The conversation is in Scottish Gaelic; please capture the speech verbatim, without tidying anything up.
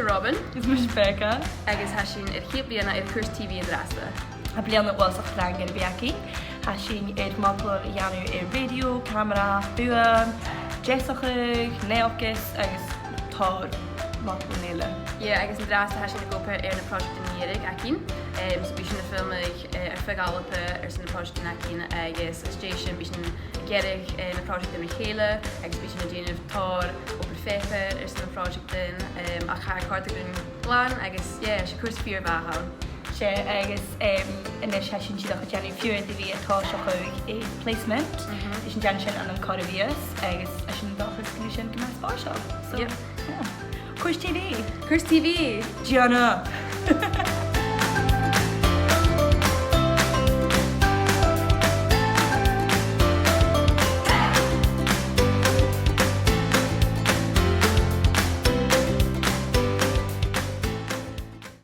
Robin. Is mise Becca. Agus tha sinn air a' chiad bhliadhna air cùrsa T V an-dràsta. Tha bliadhna uabhasach trang air a bhith againn. Tha sinn air modal a dhèanamh air radio, camara, fuaim, deasachadh, naidheachd agus tòrr modal eile. Yeah, agus an-dràsta tha sinn ag obair air na pròiseactan mu dheireadh againn. Em, so bidh sinn a' filmeadh, eh, air feadh Alba airson na pròiseactan againn agus às dèidh sin bidh sinn a' gearradh, eh, na pròiseactan ri chèile agus bidh sinn a' dèanamh tòrr obair phaidhir airson na pròiseactan, em, ach tha e a' còrdadh rinn glan agus, yeah, 's e cùrsa fìor mhath a th' ann. 'S e, agus, em, a-nis tha sinn dìreach a' dèanamh feadhainn de bhith a' tòiseachadh air placement. Mhm. Bidh sinn a' dèanamh sin ann an còrr a mhìos, agus tha sinn an dòchas gun tèid sin gu math spòrsail. So, yep, yeah. Cùrsa T V. Cùrsa T V. Dèanamh.